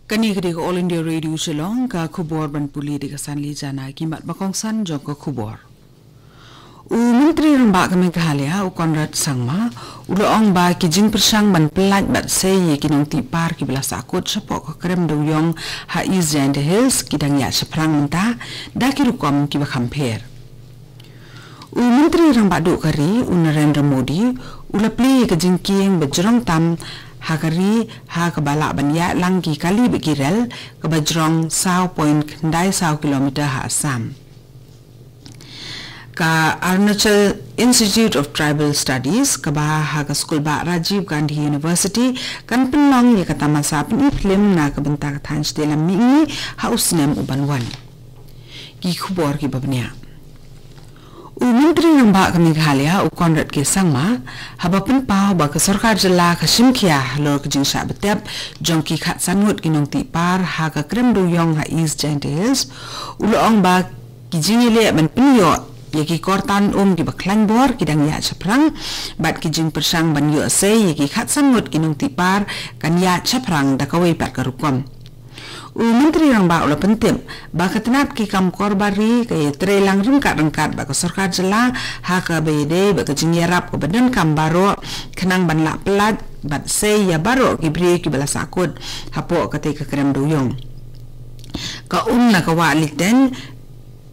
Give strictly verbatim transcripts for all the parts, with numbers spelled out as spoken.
Kane ka dei ka All India Radio Shillong, ka khubor ban pule da ka Sanli Jana. Ki mat ba kongsan jong ka khubor. U Myntri Rangbah ka Meghalaya, u Conrad Sangma, u la ong ba ki jingpyrshang ban pyllait bad sei ïa ki nongtih par kiba la sahkut shapoh ka krem dewïong ha East Jaintia Hills ki dang ïaid shaphrang mynta da ki rukom kiba kham pher. U Myntri Rangbah Duh ka ri, u Narendra Modi, u la plie ïa ka jingkieng ba jrong tam ha ka ri ha kaba lah ban ïaid lang ki kali bad ki rel kaba jrong saw point khyndai saw kilometer ha Assam. Ka Arunachal Institute of Tribal Studies, kaba ha ka skul bah Rajiv Gandhi University, kan pynlong ïa ka tamasa pyni phlim na ka bynta ka thaiñ shatei lam mihngi ha u snem u ban wan. Ki khubor kiba bniah. U Myntri Rangbah ka Meghalaya, u Conrad K Sangma, haba pynpaw ba ka sorkar jylla ka shim khia halor ka jingshah btep jong ki khatsan ngut ki nongtih par ha ka krem dewïong ha East Jaintia Hills, u la ong ba ki jingïaleh ban pynïoh ïa ki kor tan um kiba khlaiñ bor ki dang ïaid shaphrang, bad ki jingpyrshang ban ïoh sei ïa ki khatsan ngut ki nongtih par kan ïaid shaphrang da kawei pat ka rukom. U Myntri Rangbah u la pyntip ba ka tnat ki kam kor bar ri ka ïatreilang ryngkat ryngkat bad ka sorkar jylla ha kaba ïadei bad ka jingïarap kaba donkam baroh khnang ban lah pyllait bad sei ïa baroh ki briew kiba la sahkut hapoh katei ka krem dewïong. Ka um na ka wah Liteng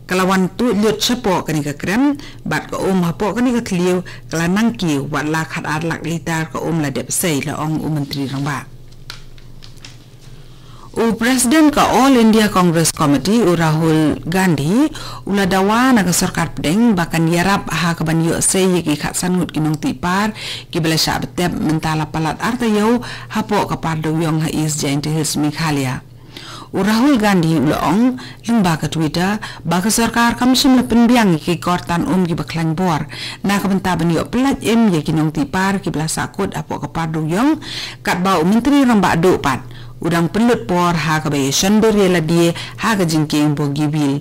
ka la wan tuid lut shapoh kane ka krem, bad ka um hapoh kane ka thliew ka la nang kiew wat la khatar lak litar ka um la dep sei, la ong u Myntri Rangbah. U President ka All India Congress Committee, u Rahul Gandhi, u la dawa na ka sorkar pdeng ba kan ïarap ha kaban ïoh sei ïa ki khatsan ngut ki nongtih par kiba la shah btep mynta la palat ar taïew hapoh ka par dewïong ha East Jaintia Hills, Meghalaya. U Rahul Gandhi u la ong lyngba ka Twitter ba ka sorkar kam shym la pynbiang ïa ki kor tan um kiba khlaiñ bor na ka bynta ban ïoh pyllait im ïa ki nongtih par kiba la sahkut hapoh ka par dewïong, katba u Myntri Rangbah Duh pat u dang pynlut por ha kaba ïashondur ïa lade ha ka jingkieng Bogibeel.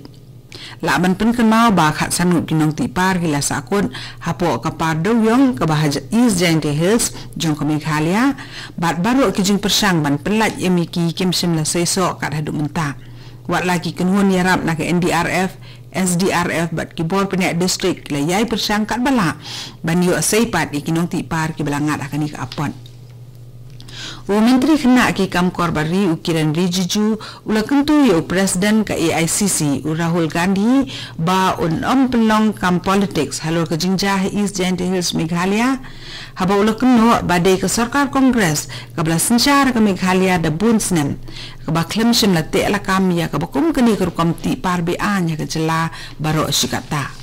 Lah ban pynkynmaw ba khatsan ngut ki nongtih par ki la sahkut hapoh ka par dewïong kaba ha East Jaintia Hills jong ka Meghalaya, bad baroh ki jingpyrshang ban pyllait im ïa ki kim shym la seisoh kat haduh mynta. Wat la ki kynhun ïarap na ka N D R F, S D R F bad ki bor pynïaid district ki la ïai pyrshang katba lah ban ïoh sei pat ïa ki nongtih par kiba la ngat ha kane ka apot. U Myntri Khynnah ki kam kor bar ri, u Kiren Rijiju, u la kyntu ïa u President ka A I C C, u Rahul Gandhi, ba un ym pynlong kam politics halor ka jingjia ha East Jaintia Hills, Meghalaya, haba u la kynnoh ba dei ka sorkar Congress kaba la synshar ka Meghalaya da bun snem, kaba khlem shym la teh lakam ïa kaba kum kane ka rukom tih par be-aiñ ha ka jylla baroh shi katta.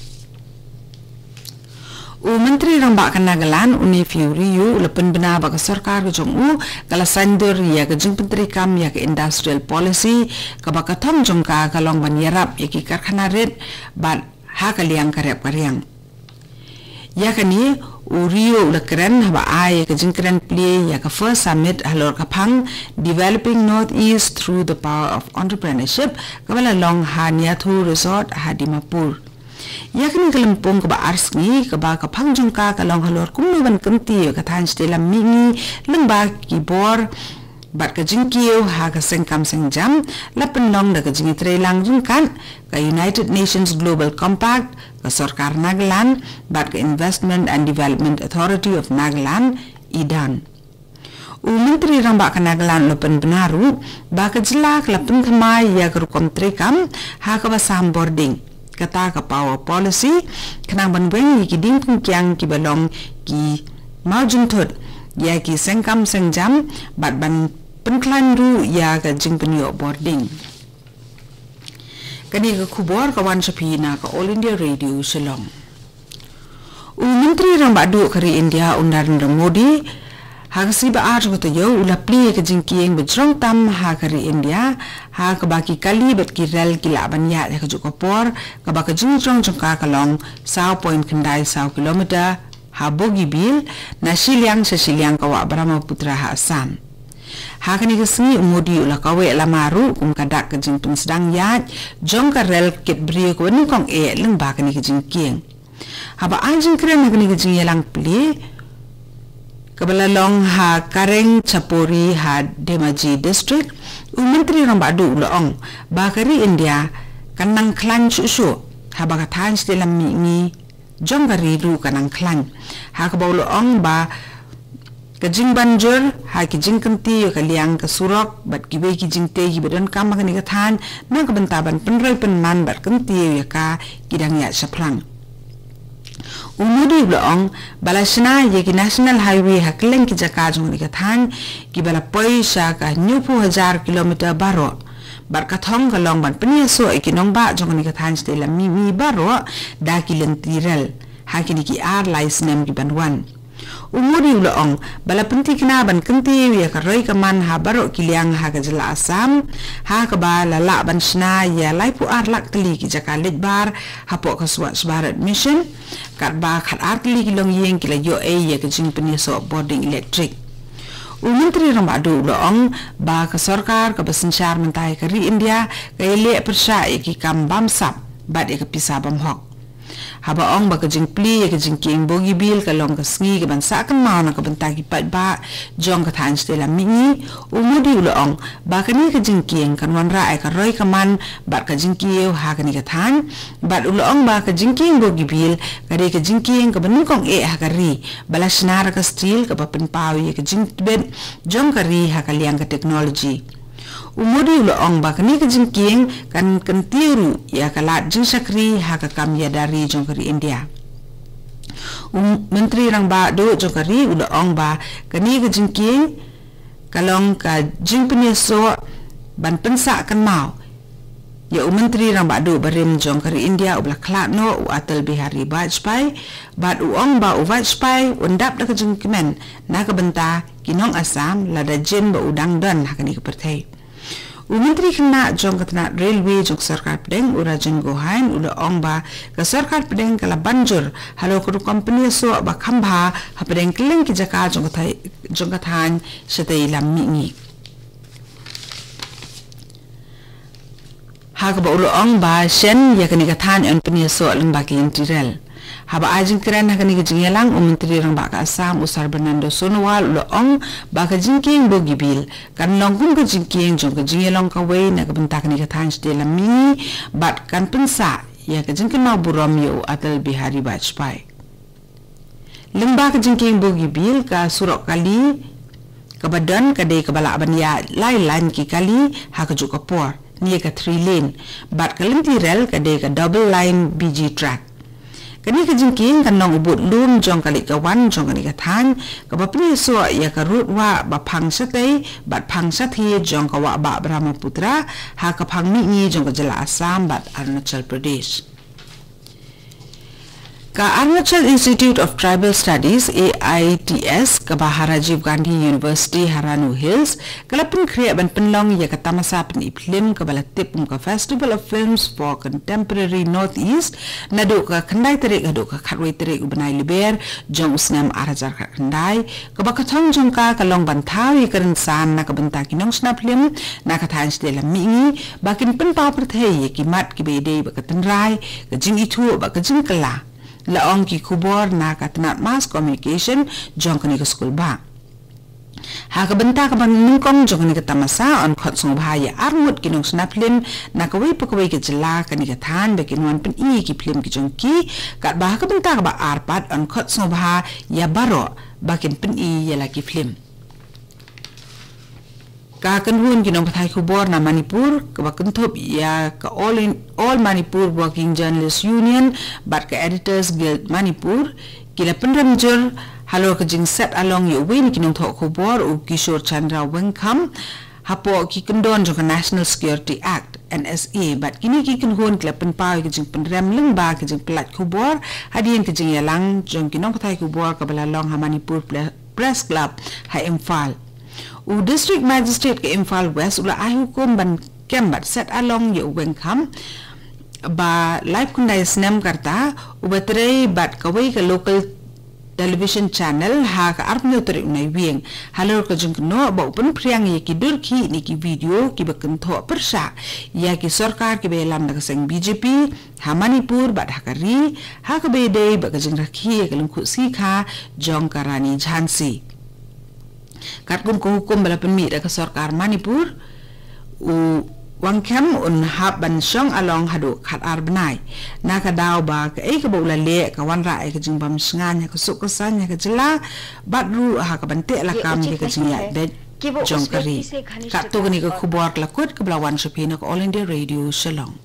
U Myntri Rangbah ka Nagaland, u Neiphiu Rio, u la pynbna ba ka sorkar ka jong u ka la saiñdur ïa ka jingpyntreikam ïa ka Industrial Policy, kaba ka thong jong ka ka long ban ïarap ïa ki karkhana rit bad ha ka liang ka rep ka riang. Ïa kane, u Rio u la kren haba ai ïa ka jingkren plie ïa ka First Summit halor ka phang Developing Northeast Through the Power of Entrepreneurship, kaba la long ha Niathu Resort ha Dimapur. Ïa kane ka lympung kaba ar sngi kaba ka phang jong ka ka long halor kumno ban kyntiew ïa ka thaiñ shatei lam mihngi lyngba ki bor bad ka jingkiew ha ka seng kam seng jam, la pynlong da ka jingïatreilang ryngkat ka United Nations Global Compact, ka sorkar Nagaland bad ka Investment and Development Authority of Nagaland, IDAN. U Myntri Rangbah ka Nagaland u la pynbna ruh ba ka jylla ka la pynthymmai ïa ka rukom treikam ha kaba sam bording, kata ka Power Policy, khnang ban weng ïa ki dieng pynkiang kiba long ki mawjynthut ïa ki seng kam seng jam bad ban pynkhlaiñ ruh ïa ka jingpynïoh bording. Kane ka khubor ka wan sha phi na ka All India Radio Shillong. U Myntri Rangbah Duh ka ri India, u Narendra Modi, ha ka sngi ba ar jong ka taïew u la plie ïa ka jingkieng ba jrong tam ha ka ri India, ha kaba ki kali bad ki rel ki lah ban ïaid ha kajuh ka por, kaba ka jingjrong jong ka ka long saw point khyndai saw kilometer ha Bogibeel, na shiliang sha shiliang ka wah Brahmaputra ha Assam. Ha kane ka sngi u Modi u la kaweh lama ruh kum ka dak ka jingpynsdang ïaid jong ka rel kit briew kaba nyngkong eh lyngba kane ka jingkieng. Haba ai jingkren ha kane ka jingïalang plie, kaba la long ha Kareng Chapori ha Dhemaji District, u Myntri Rangbah Duh u la ong ba ka ri India kan nang khlaiñ shuh shuh haba ka thaiñ shatei lam mihngi jong ka ri ruh kan nang khlaiñ. Ha kaba u la ong ba ka jingbanjur ha ki jingkyntiew ïa ka liang ka surok bad kiwei ki jingtei kiba donkam ha kane ka thaiñ na ka bynta ban pynroi pynman bad kyntiew ïa ka ki dang ïaid shaphrang. U Modi u la ong ba la shna ïa ki National Highway ha kylleng ki jaka jong kane ka thaiñ kiba la poi sha ka hynñiewphew hajar kilometer baroh. Bad ka thong ka long ban pynïasoh ïa ki nongbah jong kane ka thaiñ shatei lam mihngi baroh da ki lynti rel ha kine ki ar lai snem ki ban wan. U Modi u la ong ba la pynthikna ban kyntiew ïa ka roi ka man ha baroh ki liang ha ka jylla Assam, ha kaba la lah ban shna ïa laiphew ar lak tylli ki jaka leit bar hapoh ka Swachh Bharat Mission, katba khatar tylli ki longïing ki la ïoh ei ïa ka jingpynïasoh bording elektrik. U Myntri Rangbah Duh u la ong ba ka sorkar kaba synshar mynta ïa ka ri India ka ïaleh pyrshah ïa ki kam bamsap bad ïa ka pisa bymhok. Haba ong ba ka jingplie ïa ka jingkieng Bogibeel ka long ka sngi kaban sah kynmaw na ka bynta ki paidbah jong ka thaiñ shatei lam mihngi, u Modi u la ong ba kane ka jingkieng kan wanrah ïa ka roi ka man bad ka jingkiew ha kane ka thaiñ. Bad u la ong ba ka jingkieng Bogibeel ka dei ka jingkieng kaba nyngkong eh ha ka ri ba la shna da ka steel kaba pynpaw ïa ka jingtbit jong ka ri ha ka liang ka technology. U Modi u la ong ba kane ka jingkieng kan kyntiew ruh ïa ka lad jingshakri ha ka kam ïada ri jong ka ri India. U Myntri Rangbah Duh jong ka ri u la ong ba kane ka jingkieng ka long ka jingpynïasoh ban pynsah kynmaw ïa u Myntri Rangbah Duh barim jong ka ri India uba la khlad noh, u Atal Bihari Vajpayee, bad u ong ba u Vajpayee un dap da ka jingkmen na ka bynta ki nong Assam lada jin ba u dang don ha kane ka pyrthei. U Myntri Khynnah jong ka tnat Railway jong ka sorkar pdeng, u Rajan Gohain, u la ong ba ka sorkar pdeng ka la banjur halor ka rukom pynïasoh ba kham bha hapdeng kylleng ki jaka jong ka thai-, jong ka thaiñ shatei lam mihngi. Ha kaba u la ong ba shen ïa kane ka thaiñ yn pynïasoh lyngba ki lynti rel. Haba ai jingkren ha kane ka jingïalang, u Myntri Rangbah ka Assam, u Sarbananda Sonowal, u la ong ba ka jingkieng Bogibeel kan long kum ka jingkieng jong ka jingïalong kawei na ka bynta kane ka thaiñ shatei lam mihngi bad kan pynsah ïa ka jingkynmaw burom ïa u Atal Bihari Vajpayee. Lyngba ka jingkieng Bogibeel, ka surok kali kaba don ka dei kaba lah ban ïaid lai lain ki kali ha kajuh ka por, ne ka three lane, bad ka lynti rel ka dei ka double line B G track. Kane ka jingkieng kan long u bud lum jong ka leit ka wan jong kane ka thaiñ, kaba pynïasoh ïa ka rud wah ba phang shatei bad phang shathie jong ka wah bah Brahmaputra ha ka phang mihngi jong ka jylla Assam bad Arunachal Pradesh. Ka Arunachal Institute of Tribal Studies, A I T S, kaba ha Rajiv Gandhi University ha Ranu Hills, ka la pynkhreh ban pynlong ïa ka tamasa pyni phlim kaba la tip kum ka Festival of Films for Contemporary Northeast, naduh ka khyndai tarik haduh ka khatwei tarik u bnai Lber jong u snem ar hajar khatkhyndai, kaba ka thong jong ka ka long ban thaw ïa ka rynsan na ka bynta ki nongshna phlim na ka thaiñ shatei lam mihngi ba kin pynpaw pyrthei ïa ki mat kiba ïadei bad ka tynrai, ka jingithuh bad ka jingkylla, la ong ki khubor na ka tnat mass communication jong kane ka skul bah. Ha ka bynta kaba nyngkong jong kane ka tamasa, yn khot sngewbha ïa arngut ki nongshna phlim na kawei pa kawei ka jylla kane ka thaiñ ba kin wan pyni ki phlim ki jong ki, katba ha ka bynta kaba ar pat, yn khot sngewbha ïa baroh ba kin pyni ïa la ki phlim. Ka kynhun ki nongpathai khubor na Manipur, kaba kynthup ïa ka All in, All Manipur Working Journalist Union bad ka Editors Guild Manipur, ki la pynrem jur halor ka jingset along ïa uwei na ki nongthoh khubor, u Kishore Chandra Wengkham, hapoh ki kyndon jong ka National Security Act, N S A, bad kine ki kynhun ki la pynpaw ïa ka jingpynrem lyngba ka jingpyllait khubor hadien ka jingïalang jong ki nongpathai khubor kaba la long ha Manipur Ple-, Press Club ha Imphal. U District Magistrate ka Imphal West u la ai hukum ban kem bad set along ïa u Wengkham ba laiphew khyndai snem ka rta, uba trei bad kawei ka local television channel ha ka arphew tarik u Naiwieng halor ka jingkynnoh ba u pynphriang ïa ki dur khih ne ki video kiba kynthoh pyrshah ïa ki sorkar kiba ïalam da ka seng B J P ha Manipur bad ha ka ri, ha kaba ïadei bad ka jingrakhe ïa ka lyngkhuh sngi kha jong ka Rani Jhansi. Katkum ka hukum ba la pynmih da ka sorkar Manipur, u Wangkham un hap ban shong along haduh khat ar bnai. Na ka daw ba kaei kaba u la leh ka wanrah ïa ka jingbam shngain ha ka suk ka saiñ ha ka jylla bad ruh ha ka ban teh lakam ïa ka jingïaid beit jong ka ri. Katto kane ka khubor ka la kut kaba la wan sha phi na ka All India Radio Shillong.